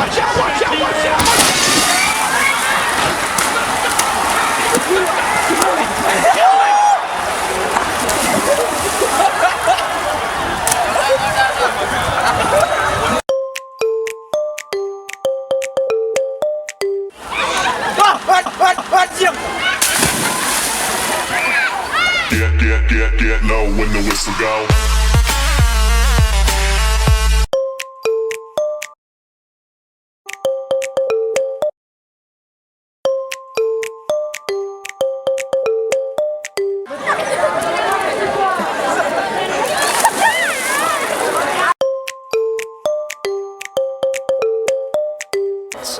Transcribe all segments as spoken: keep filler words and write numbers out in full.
Get, get, get, get low when the whistle go.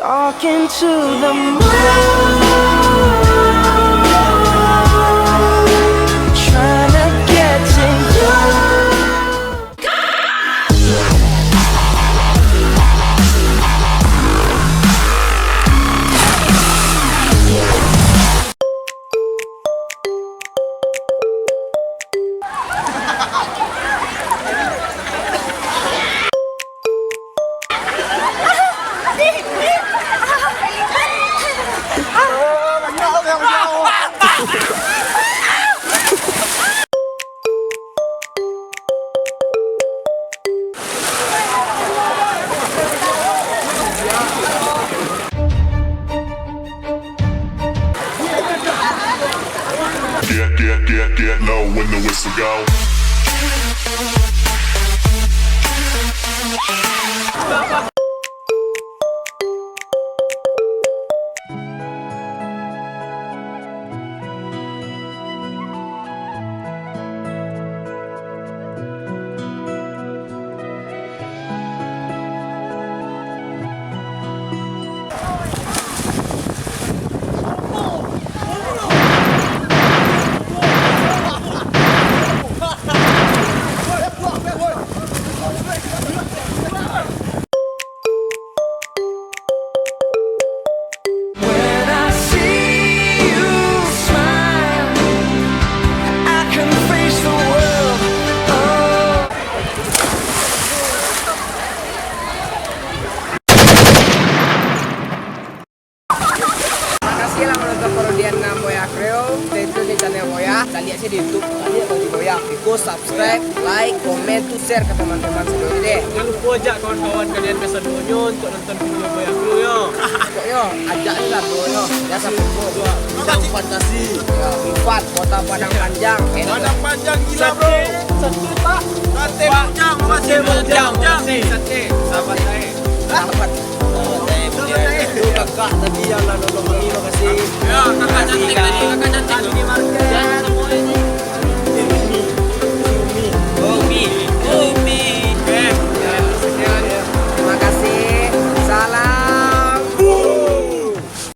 Talking to the moon, trying to get to you. Get, get, get, get low when the whistle go. When I see you smile, I can face the world. Oh. Makasih lah manonton parodian Nam Boyah Kreo. Stay tune di channel Boyah. Kita lihat sih di YouTube. Kita lihat di Boyah. Iko subscribe, like, komen, tu share ke teman-teman sadonyo deh. Jangan lupa ajak kawan-kawan kalian ke sadonyo untuk nonton video Boyah Kreo yo. Pokoknyo, ajak ni lah bro yo. Jangan sampai lupa. Jam empat pagi. Ya, empat, Kota Padang Panjang. Padang Panjang gila bro. Sate, Pak. Sate Bujang, makasih Bujang. Sate, sahabat saya. Sahabat. Kakak tadi yang lah nolong kami, makasih. Ya, kakak cantik tadi, kakak cantik.